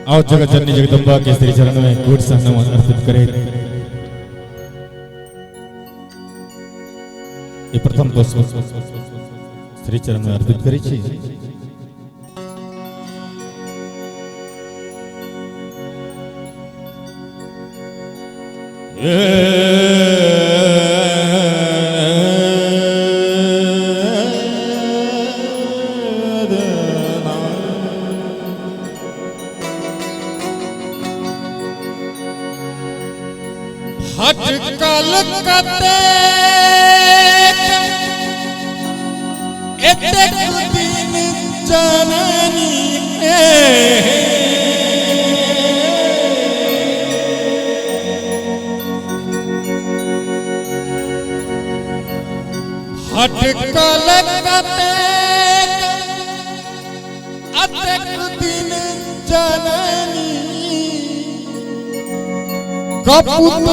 आओ जगत जननी जगदम्बा के श्री चरण में कोट सा नमन अर्पित करे। ये प्रथम पुष्प श्री चरण में अर्पित करे छी। हटकल कतेक एतेक दिन जननी हटकल कतेक एतेक दिन जननी कपूत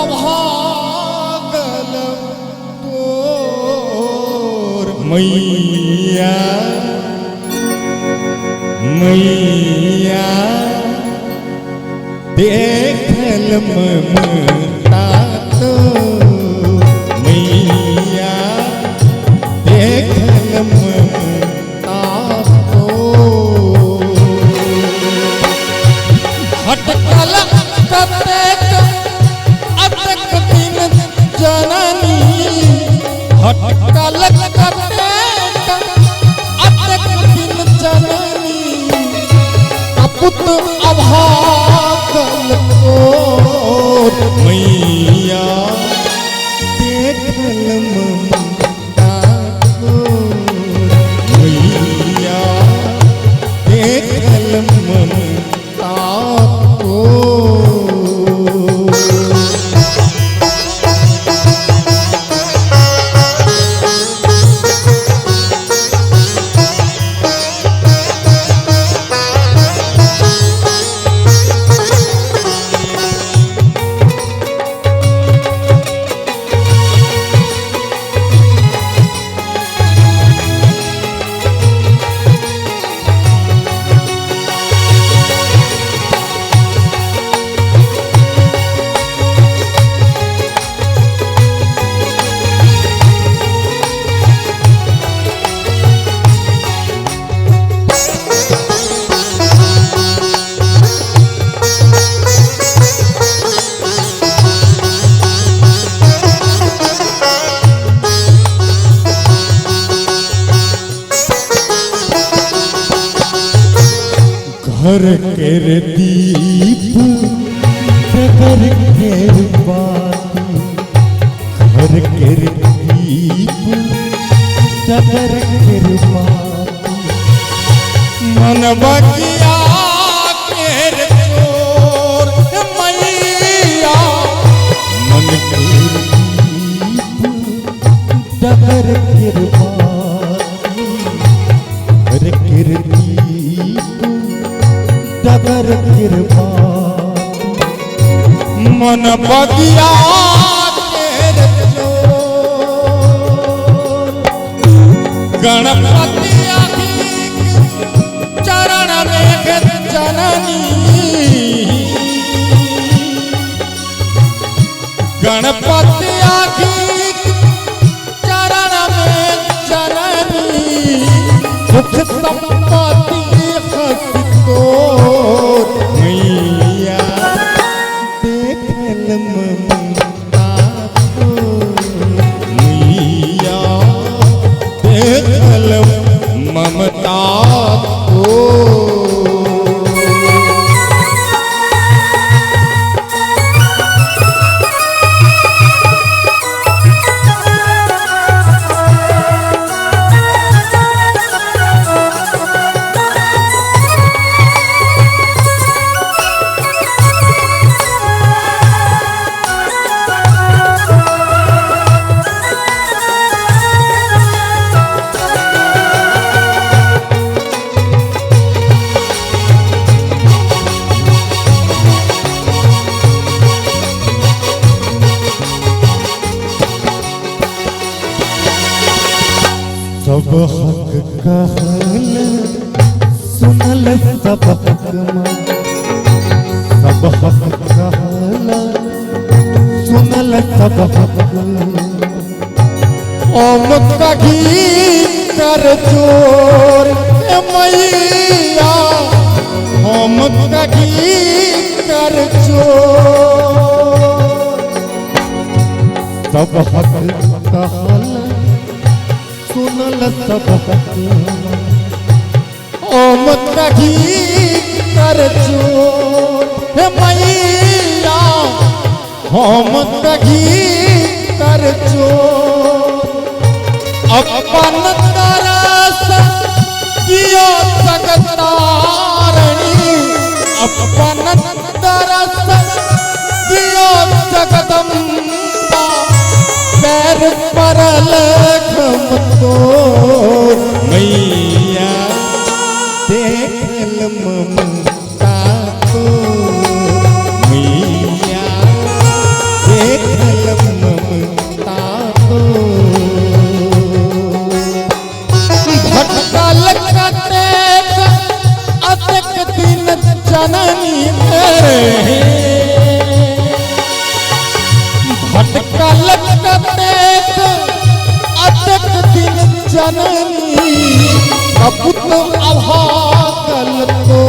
अभागल तोर मैया मैया देखल ममता तो मैया देखल ममता तो हटकल कतेक अतेक दिन जननी हटकल कतेक अतेक दिन जननी कपूत अभागल तोर मैया देखल ममता तो मैया देखल ममता तो। घर केर दीप डगर केर बाती घर केर दीप डगर केर बाती मन बगिया केर चोर मैया मन केर दीप डगर केर बाती घर केर दीप डगर केर बाती मन बगिया केर चोर गणपति अहिक चरण मेघ जननी गणपति अहिक चरण में जननी सुख संपत्ति हस तोर मैया देखल ममता तो मैया देखल ममता तो। सब हक कहल सुनल सबक माँ सुनल सब ओम कही कर जोर मैया, ओम कही कर जोर। सब हक कहल सुनल सब हक, ओम कही कर जोर मैया, हम कही कर जोर। अपन तरस दियो जगतारणी, अपन तरस दियो जगदम्बा, पैर परल खम तोर मैया देखल ममता तोर, मैया देखल ममता तोर। भटकल कतेक अतेक दिन जननी मेरे, भटकल कतेक अतेक दिन जननी, कपुत अभागल तो।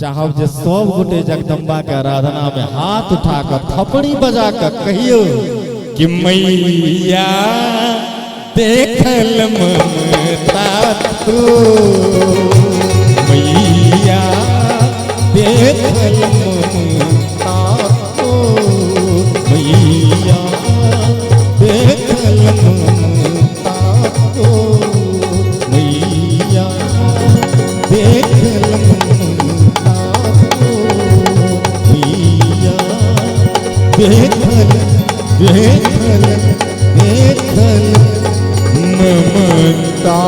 चाहब जे सब गोटे जगदम्बा के आराधना में हाथ उठा कर थपड़ी बजा कर कहियो कि मैया देखल ममता तू, मैया देखल ममता तू, मैया देखल ममता तू, मैया देखल ममता तू, मैया देखल देखल देखल ममता।